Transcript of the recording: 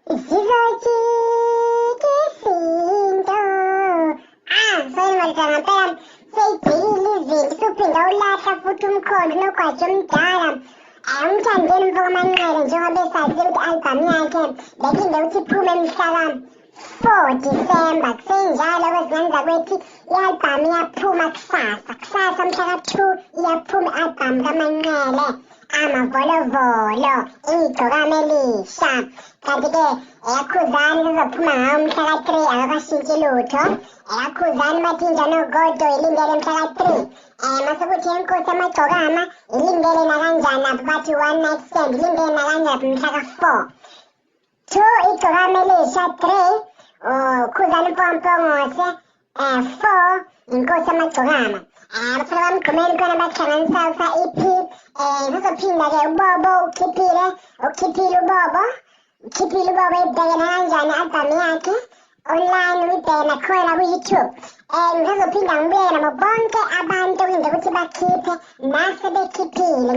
Zizojika izinto. Ah, sorry madoda, ngampela seyijikile izinto, usuphinda ulahla futhi umkhondo unogwaja omdala. UMthandeni mfo kaManqele, njengoba esazi ukuthi i-album yakhe bekulinde ukuthi iphume mhla ka-4 December, kusenjalo kwezingane zakwethu, i-album iyaphuma kusasa, kusasa mhla ka-2 iyaphuma i-album kaManqele, Amavolovolo, Igcokama Elisha. Kanti-ke eyaKhuzani kuzophuma ngawo mhla ka-3, akakashintshi lutho. EyaKhuzani bathi injani ogodo, ilindele mhla ka-3. Mase kuthi eNkosi Amagcokama ilindele nakanjani lapho, bathi One Night Stand ilindele nakanjani mhla ka-4. 2 Igcokama Elisha, 3 uKhuzani Mpompongose, 4 Inkosi Amagcokama. Abafana bamgqumeni khona bakuhlanganisa usa-EP. Kuzophinda-ke uBobo, ukhiphile uBobo, ukhiphile uBobo, ibheke nakanjani i-album yakhe online, uyibheke nakhona ku-YouTube. Ngizophinda ngibuye nabo bonke abantu okulinde ukuthi bakhiphe nasebekhiphile.